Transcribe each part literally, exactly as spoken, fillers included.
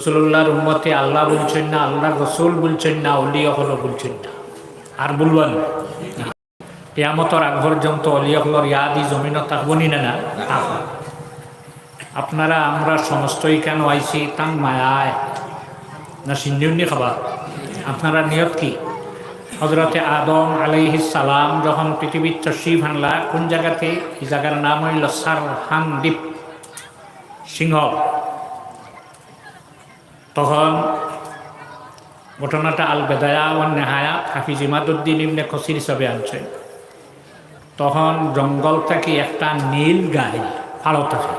রসুলুল্লাহর উম্মতে আল্লাহ বুলছইন না, আল্লাহর রসুল বুলছইন না, অলি অকলও বুলছইন না। আর বুলবা নি? কিয়ামতর আগ পর্যন্ত অলি অকলর ইয়াদ ই জমিনো থাকবো নি না, না? আপনারা আমরা সমস্ত ইখানো আইছি তান মায়ায়, না সিন্নি উন্নি খাবার? আপনারার নিয়ত কি? হযরতে আদম আলাইহিস সালাম যখন পৃথিবীত তশরিফ আনলা, কোন জাগাতে? ই জাগার নাম অইলো সারহান্দিপ সিংহ। তখন ঘটনাটা আল বেদায়া ওয়ান নেহায়াত হাফিজ ইমাদুদ্দিন ইবনে কসির হিসাবে আনছে। তখন জঙ্গল থাকি একটা নীল গাই ফাড়ো থাকে,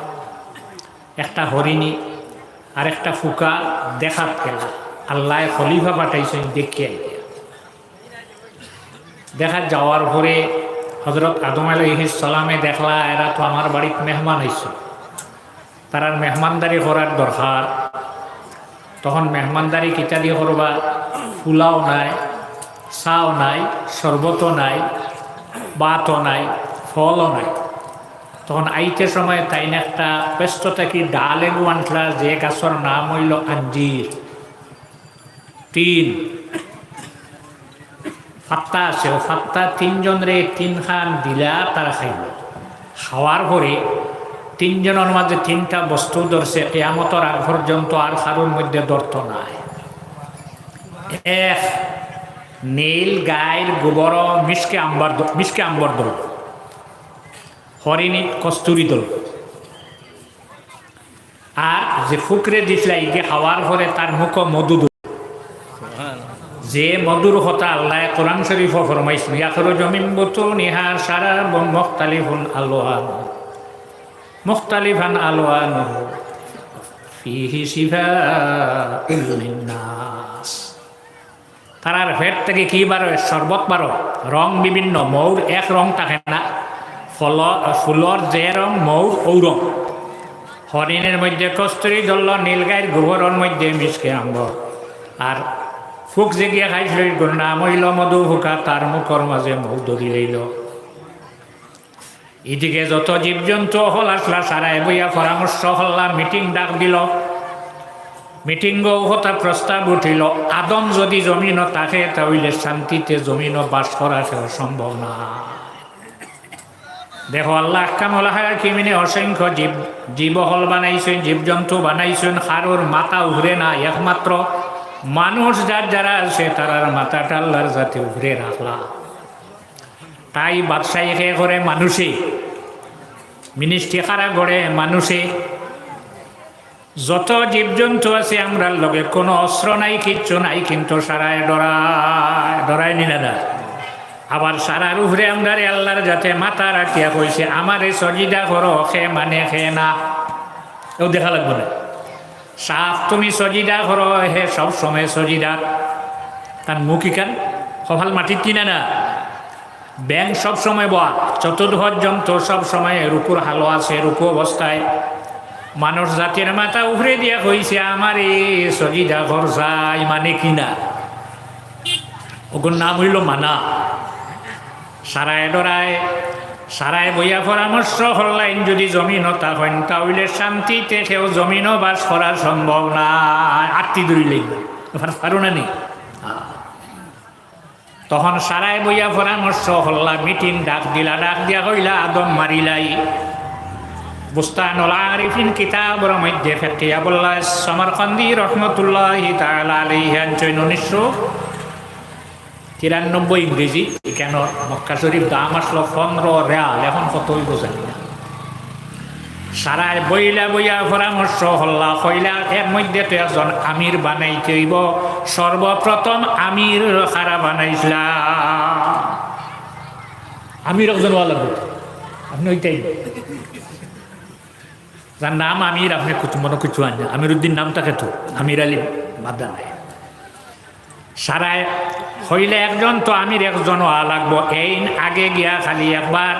একটা হরিণী আর একটা ফুকা দেখাত গেলা। আল্লায় খলিফা পাঠাইছইন দেখিয়া আইয়া। দেখা যাওয়ার পরে হযরত আদম আলাইহিস সালামে দেখলা, এরা তো আমার বাড়িত মেহমান আইছে, তারার মেহমানদারি করার দরকার। তখন মেহমানদারি কিতা দি করবা? ফুলাও নাই, চাও নাই, শরবতও নাই, ভাতও নাই, ফলও নাই। তখন আইতে সময় তাইন একটা বেহেস্ত থাকি ডাল এগু আনলা, যে গাছর নাম অইলো আঞ্জির। তিন ফাত্তা আছে, অউ ফাত্তা তিনজনরে তিনখান দিলা, তারা খাইলো। খাওয়ার পরে তিনজনর মাঝে তিনটা বস্তু ধরছে, কিয়ামতর আগ পর্যন্ত আর কারোর মধ্যে ধরতো নায়। এক, নীল গাইর গোবর, মিশকে আম্বর ধ-, মিশকে আম্বর ধরল, হরিণী কস্তুরী ধরল। আর যে ফুকরে দিছলা, ইগে খাওয়ার পরে তার মুখো মধু দু-, যে মধুর কথা আল্লায় কোরআন শরীফো ফরমাইছইন, "ইয়াখরুজু মিন বুতুনিহা শারাবুম মুখতালিফুন আলওয়ানুহু, মুখতালিফান আলওয়ানুহু ফীহি শিফাউল লিন্নাস।" তারার পেট থাকি কি বারয়? শরবত বারয়, রং বিভিন্ন, মৌর এক রং থাকে না, ফল-, ফুলর যে রং, মৌর অউ রং। হরিণীর মধ্যে কস্তুরী ধরল, নীলগাইর গোবরর মধ্যে মিশকে আম্বর। আর ফুক যে গিয়া খাইছইন, ইগুর নাম অইলো মধু ফুকা, তার মুখর মাঝে মধু ধরিলাইল। ইদিকে যত জীবজন্তু অকল আছলা, সারায় বইয়া পরামর্শ করলা, মিটিং ডাক দিল। মিটিংও কথা প্রস্তাব উঠিল, আদম যদি জমিনো থাকে, তা অইলে শান্তিতে জমিনো বাস করা কেউ সম্ভব না। দেখো, আল্লাহ আহকামুল হাকিমিনে অসংখ্য জীব, জীব অকল বানাইছইন, জীবজন্তু বানাইছইন, কারোর মাথা উপরে না, একমাত্র মানুষ যার যারা আছে, তারার মাথাটা আল্লাহর জাতে উপরে রাখলা। তাই বাদশাহী কে করে মানুষে, মিনিস্ট্রি কারা গড়ে মানুষে। যত জীবজন্তু আছে আমরার লগে, কোনো অস্ত্র নাই, কিচ্ছু নাই, কিন্তু সারায় ডরায়, ডরায় নি না, না? আবার সারার উপরে আমরারে আল্লাহর জাতে মাথা রাখিয়া কইছে, "আমারে সজিদা করো, কে মানে কে না।" এও দেখা লাগবো না। সাপ তুমি সজিদা করো, হে সব সময় সজিদা। তার মুখ ইখান, কপাল মাটিত নি না, না? ব্যাং সব সময় বওয়া, চতুর্ভুজ জন্তু সব সময় রুকুর হালো আছে, রুকু অবস্থায়। মানুষ জাতির মাথা উপরে দিয়া কইছে, "আমারে সজিদা করছাই", মানে কি না? ওগুর নাম অইলো মানা। সারায় ডরায়, সারায় বইয়া পরামর্শ করলাইন, যদি জমিনো থাকইন, তা অইলে শান্তিতে কেউ জমিনো বাস করা সম্ভব না। আত্তি ধরিলেই পার-, পারো না নি? তখন সারায় বইয়া পরামর্শ করলা, মিটিং ডাক দিলা, ডাক দিয়া কইলা, "আদম মারিলাই।" বুস্তানুল আরিফিন কিতাবর মধ্যে ফেকিয়াবুল্লাহ সমরকন্দি রহমতুল্লাহি তাআলা আলাইহি আনছইন উনিশশো তিরানব্বই ইংরেজি, ইখানো মক্কা শরীফ দাম আছলো পনেরো রিয়াল, এখন কত অইবো জানি না। সারায় বইলা বইয়া পরামর্শ করলা, কইলা, "এর মধ্যে তো একজন আমির বানাইতে অইবো, সর্বপ্রথম আমির কারা বানাইছলা?" আমির একজন অওয়া লাগবো, আপনে অইতাই। যার নাম আমির, আপনে কুতু মনো কুতু আনইন, আমিরুদ্দিন নাম থাকে তো, আমির আলী বাদ নাই। সারায় কইলা, "একজন তো আমির, একজন অওয়া লাগবো।" এইন আগে গিয়া খালি একবার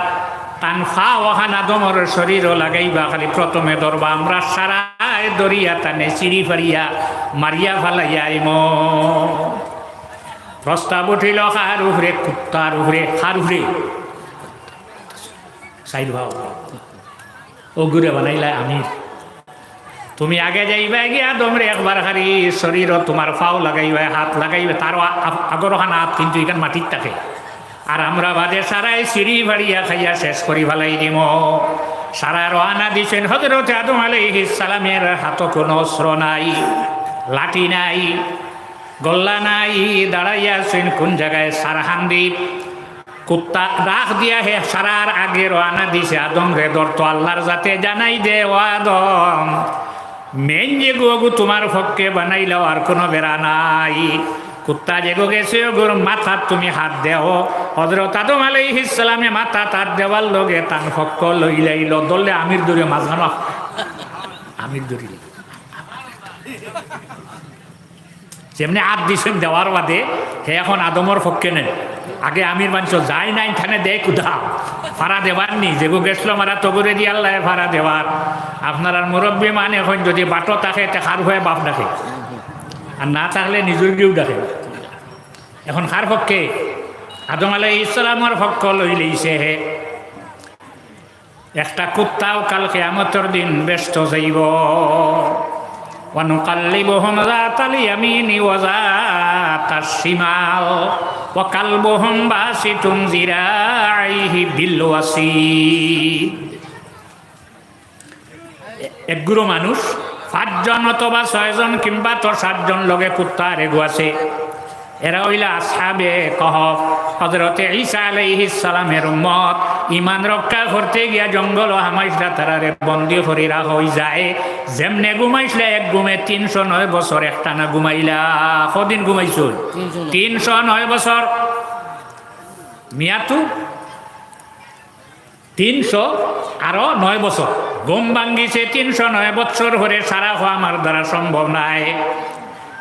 তান পাও অখান আদমর শরীরো লাগাইবা, খালি প্রথমে ধরবা, আমরা সারায় ধরিয়া তানে ছিড়ি ফাড়িয়া মারিয়া ফালাইয়া আইমু। প্রস্তাব উঠিল, কার উপরে? কুত্তার উপরে। কার উপরে? সাইড ভাও। ওগুরে বানাইলা আমির। তুমি আগে যাইবায় গিয়া আদমরে একবার খালি শরীরো তুমার পাও লাগাইবায়, হাত লাগাইবায়, তারও আ-, আ-, আগর খান হাত কিন্তু ইখান মাটিত থাকে। আর আমরা বাদে সারায় সিঁড়ি ফাড়িয়া খাইয়া শেষ করি ফালাই দিমু। সারা রওয়ানা দিছইন। হযরতে আদম আলাইহিস সালামের হাতো কুনু অস্ত্র নাই, লাঠি নাই, গল্লা নাই, দাঁড়াইয়া আছইন কুন জাগায়? সারহান্দি। কুত্তা ডাক দিয়া হে সারার আগে রওয়ানা দিছে, আদমরে ধরতো। আল্লাহর জাতে জানাই দে, ও আদম, মেইন যেগু অগু তুমার পক্ষে বানাইলাও, আর কুনু বেড়া নাই। কুত্তা যেগু গেছে অগুর মাথাত তুমি হাত দেও। হযরত আদম আলাইহিস সালামে মাথাত হাত দেওয়ার লগে তান পক্ষ লইলাইলো, ধরলে আমির দৌড়ে মাঝখানো আমির দৌড়িল। যেমনে হাত দিছইন দেওয়ার বাদে, হে এখন আদমর পক্ষে নেন। আগে আমির মানছো, যাই নাই থানে দেয় কুদা। ফারা দেবার নি, যেগু গেছলো মারা তগুরে দি আল্লায় ফারা দেবার। আপনারার মুরব্বি মানে এখন যদি বাটো থাকে, তে কার হয়ে বাপ ডাকে, আর না থাকলে নিজর কেউ ডাকে। এখন কার পক্ষে? আদম আলাইহিস সালামর পক্ষ লইলাইছে হে। একটা কুত্তাও কাল কিয়ামতর দিন বেহেস্তো যাইবো। ونقلبهم ذات اليمين وذات الشمال وكلبهم باسط ذراعيه بالوصيد। এ-, একগুরু মানুষ, পাঁচজন অথবা ছয়জন কিংবা তো সাতজন লগে কুত্তা আর এগু আছে। এরা অইলা আসহাবে কহফ, হযরতে ঈসা আলাইহিস সালামের উম্মত। ঈমান রক্ষা করতে গিয়া জঙ্গলো হামাইছলা, তারারে বন্দী করি রাখা অইযায়। যেমনে ঘুমাইছলা এক ঘুমে তিনশো নয় বছর একটানা ঘুমাইলা। কদিন ঘুমাইছইন? তিনশো নয়। তিনশো নয় বছর। মিয়াতু তিনশো আরো নয় বছর। ঘুম ভাঙ্গিছে তিনশো নয় বছর পরে, সারা কওয়া আমার দ্বারা সম্ভব নায়।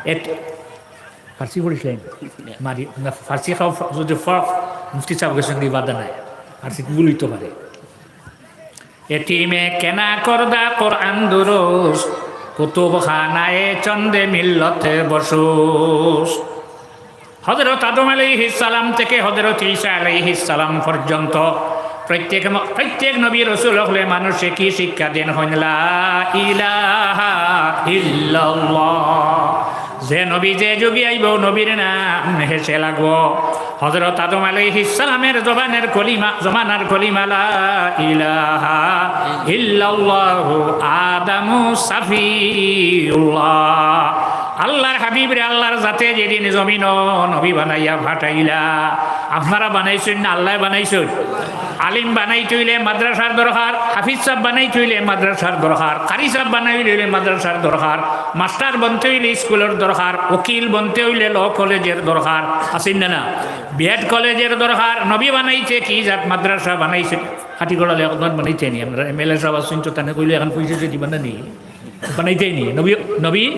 এত-, ফার্সি পড়ছিলেন? মারি, না, ফার্সি খাও, ফ-, যদি ফ-, মুফতি সাহেব গেছেন, কি বাধা নাই। ফার্সি ভুল হইতে পারে। এতিমে কেনা করদা কোরআন দুরুস, কুতুবখানায় চন্দে মিল্লতে বসুস। হযরত আদম আলাইহিস সালাম থেকে হযরত ঈসা আলাইহিস সালাম পর্যন্ত প্রত্যেক ম-, প্রত্যেক নবী রসুল হকলে মানুষে কি শিক্ষা দেন? হইন লা ইলাহা ইল্লাল্লাহ। যে নবী যে যুগে আইবো, নবীর নাম হেসে লাগবো। হযরত আদম আলাইহিস সালামের জবানের কলিমা, জমানার কলিমা লা ইলাহা ইল্লাল্লাহু আদামু সাফিউল্লাহ। আল্লাহর হাবিবরে আল্লাহর জাতে যেদিন জমিনো নবী বানাইয়া পাঠাইলা, আপনারা বানাইছইন না আল্লায় বানাইছইন? আলিম বানাইতে অইলে মাদ্রাসার দরকার, হাফিজ সাহেব বানাইতে অইলে মাদ্রাসার দরকার, কারি সাহেব বানাইতে অইলে মাদ্রাসার দরকার, মাস্টার বনতে অইলে স্কুলর দরকার, উকিল বনতে অইলে ল কলেজর দরকার, আছে না না? বিএড কলেজর দরকার। নবী বানাইতে কি জাত মাদ্রাসা বানাইছে? খাটি গড়ালে একজন বানাইতে নি। আমরা এমএলএ সাহেব আছইন তো, তানে কইলে এখন পয়সা দিয়ে দিবা না নি? বানাইতে নি। নবী, নবী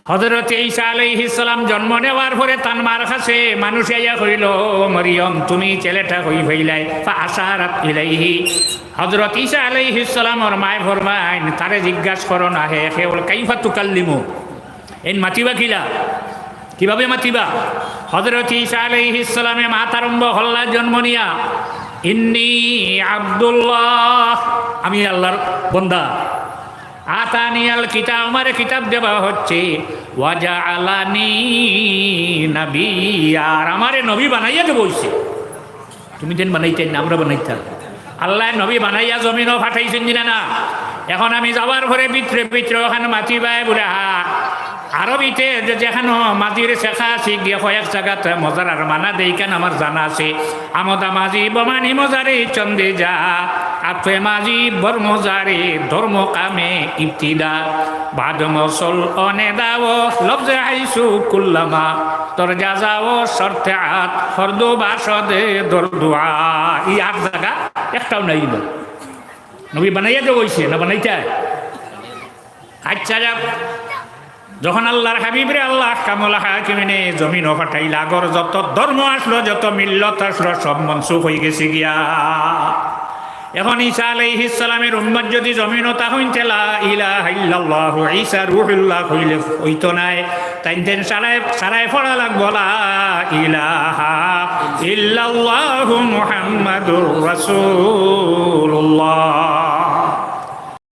হযরত ঈসা আলাইহিস সালাম জন্ম নেওয়ার পরে তান মার কাছে মানুষ আইয়া কইল, "ও মরিয়ম, তুমি ছেলেটা কই পাইলায়?" ফাআশারাত ইলাইহি। হযরত ঈসা আলাইহিস সালামর মায় ফরমাইন, "তারে জিজ্ঞাসা করো না, হে কেবল কাইফা তুকাল্লিমু।" এইন মাতিবা কিলা? কিভাবে মাতিবা? হযরত ঈসা আলাইহিস সালামে মাত আরম্ভ করলা জন্ম নিয়া, "ইন্নী আব্দুল্লাহ, আমি আল্লাহর বন্দা।" আতানিয়াল কিতাব, আমারে কিতাব দেওয়া হচ্ছে। ওয়াজা আলানি নবিয়া, আর আমারে নবী বানাইয়া দেওয়া হইছে। তুমি যেন বানাইতে না, আমরা বানাইতাম। আল্লাহ নবী বানাইয়া জমিনও পাঠাইছইন দিনা না। এখন আমি যাওয়ার পরে ভিতরে ভিতরে ওখানে মাতিবায় বুলে, হা, আরবিতে যে যেখানো মাজির শেখা আছে গিয়া কয়েক জাগাত মজার আর মানা দেই কেন আমার জানা আছে। আমদা মাজি বমানি মজারি চন্দে যা, আতফে মাজি বর মজারি ধর্ম কামে ইবতিদা। বাদ মসল অনে দাও লফজে আইসু কুল্লামা, তর যা যাও শর্তে আত হরদু বাসদে দরদুয়া। এই আট জাগা একটাও নাই না। নবী বানাইয়া দেওয়া হইছে না বানাইতে? আচ্ছা, যাক, যখন আল্লাহর হাবিবরে আল্লাহ আহকামুল হাকিমিনে জমিনও পাঠাইলা, আগর যত ধর্ম আসলো, যত মিল্লত আসলো, সব মনসুখ হয়ে গেছে গিয়া। এখন ঈসা আলাইহিস সালামের উম্মত যদি জমিনও তা হইন, তে লা ইলাহা ইল্লাল্লাহু ঈসা রুহুল্লাহ কইলে হইতো নায়। তাইন তেন সারায়, সারায় পড়া লাগবো লা ইলাহা ইল্লাল্লাহু মুহাম্মাদুর রাসূলুল্লাহ।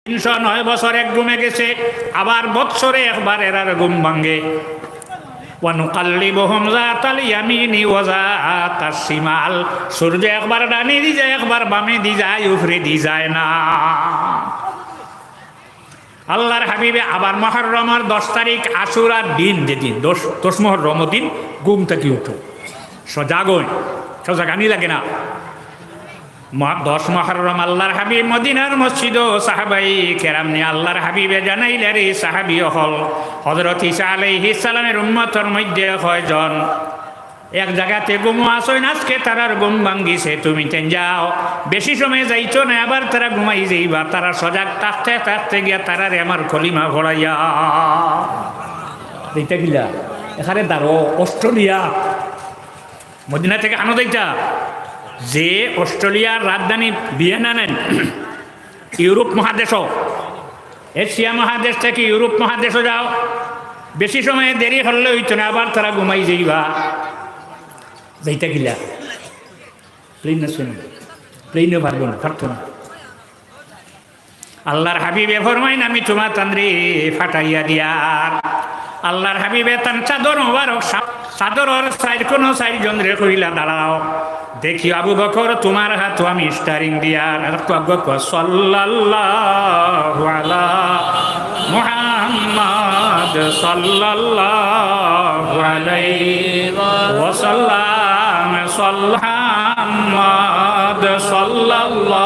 তিনশো নয় বছর এক ঘুমে গেছে, আবার বৎসরে একবার এরার ঘুম ভাঙ্গে। ওয়া নুকাল্লিবুহুম যাতাল ইয়ামিনি ওয়া যাতাশ শিমাল। সূর্য একবার ডানে দি যায়, একবার বামে দি যায়, উপরে দি যায় না। আল্লাহর হাবিবে আবার মুহররমর দশ তারিখ আশুরার দিন, যেদিন দশ, দশ মুহররমর দিন ঘুম থাকি উঠো, সজাগ অইন, সজাগানি লাগে না। ম-, দশ মুহররম আল্লাহর হাবিব মদিনার মসজিদো সাহাবাই কেরাম নিয়া আল্লাহর হাবিবে জানাইলা, রে সাহাবি অকল, হযরত ঈসা আলাইহিস সালামের উম্মতর মধ্যে কয়জন এক জাগাতে ঘুমো আছইন, আজকে তারার ঘুম ভাঙ্গিছে, তুমি তেন যাও, বেশি সময় যাইতো না, আবার তারা ঘুমাই যাইবা, তারা সজাগ থাকতে থাকতে গিয়া তারারে আমার কলিমা পড়াইয়া দিতা কিলা। এখানে দাঁড়ো, অস্ট্রেলিয়া, মদিনা থেকে আনো দিতা, যে অস্ট্রেলিয়ার রাজধানী ভিয়েনা নেন, ইউরোপ মহাদেশও, এশিয়া মহাদেশ থেকে ইউরোপ মহাদেশও যাও, বেশি সময় দেরি করলে অইতো না, আবার তারা ঘুমাই যাইবা। যাইতা কিলা? প্লেন না শুনে, প্লেনে পারবো না, পারতো না। আল্লাহর হাবিবে ফরমাইন, আমি তুমা তানরে ফাটাইয়া দিয়ার। আল্লাহর হাবিবে তান চাদর মোবারক সা-, চাদরর চাইর কোণো চাইর জনরে কইলা, দাঁড়াও, দেখি আবু বকর, তুমার হাতো আমি স্টিয়ারিং দিয়ার। আর একটু আগে কও, সাল্লাল্লাহু আলা মুহাম্মদ, সাল্লাল্লাহু আলাইহি ওয়াসাল্লাম, সাল্লা-, মুহাম্মদ, সাল্লাল্লাহু